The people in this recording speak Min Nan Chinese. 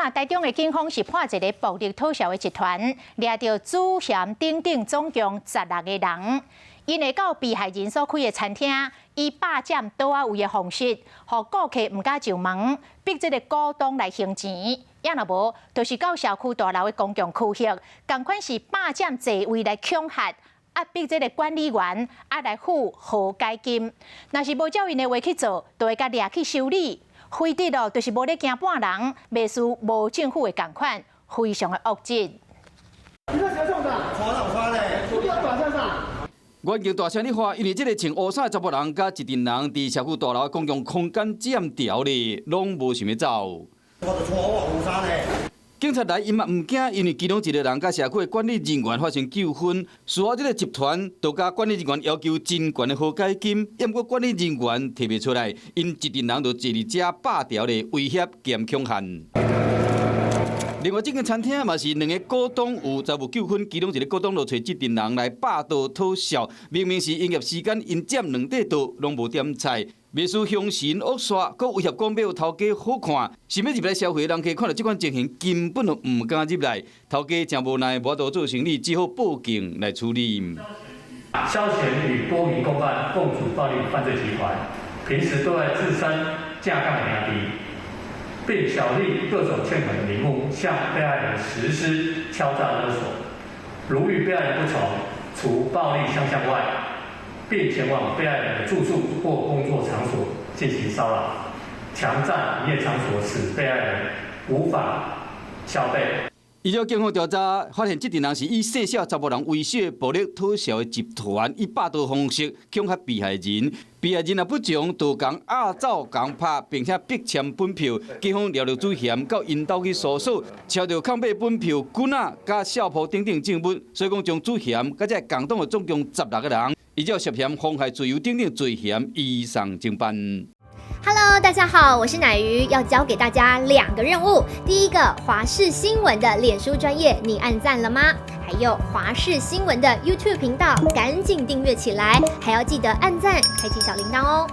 啊，台中的警方是破一个暴力討潲的集團，掠著主嫌等等總共16個人。𪜶會到被害人所開的餐廳，以霸佔桌仔位的方式，予顧客毋敢上門，逼這个股東來還錢。抑若無，就是到社區大樓的公共區域，仝款是霸佔座位來恐嚇，壓逼這个管理員愛來付和解金。若是無照𪜶的話去做，就會共掠去修理。非得咯，就是無咧驚半人，袂輸無政府的仝款，非常的惡質。你這誰創啥？穿啥穿咧？你叫大聲啥？原警大聲咧喊，因為這个穿烏衫的查埔人佮一陣人佇社區大樓公共空間佔條咧，攏無想欲走。我就錯我烏衫咧。警察來，𪜶嘛毋驚，因為其中一个人佮社區的管理人員發生糾紛，事後這个集團就共管理人員要求真懸的和解金，毋過管理人員提袂出來，𪜶一陣人就坐佇遮霸條咧威脅兼恐嚇。另外，這間餐廳嘛是兩个股東有財務糾紛，其中一个股東就揣這陣人來霸道討潲，明明是營業時間，𪜶佔兩塊桌攏無點菜，袂輸凶神惡煞，閣威脅講欲予頭家好看，想欲入來消費的人客看著這款情形，根本就毋敢入來，頭家誠無奈，無法度做生意，只好報警來處理。蕭賢與多名共犯共組暴力犯罪集團，平時都在自身正槓的兄弟，並巧立各種欠款的名目，向被害人實施敲詐勒索。如遇被害人不從，除暴力相向外，並前往被害人的住處或工作場所進行騷擾，強佔營業場所，使被害人無法消費。依照警方調查，發現這陣人是以細小查埔人為首的暴力討潲的集團，以霸道方式恐嚇被害人。被害人若不從，就共押走、共拍，並且逼簽本票。警方掠著主嫌到𪜶兜去搜索，抄著空白本票、棍仔、佮掃鋪等等證物，所以講將主嫌佮這個共黨的總共16個人，依照涉嫌妨害自由等等罪嫌移送偵辦。 Hello，大家好，我是乃瑜，要交給大家兩個任務。第一個，華視新聞的臉書專頁，你按讚了嗎？還有華視新聞的 YouTube 頻道，趕緊訂閱起來，還要記得按讚，開啟小鈴鐺哦。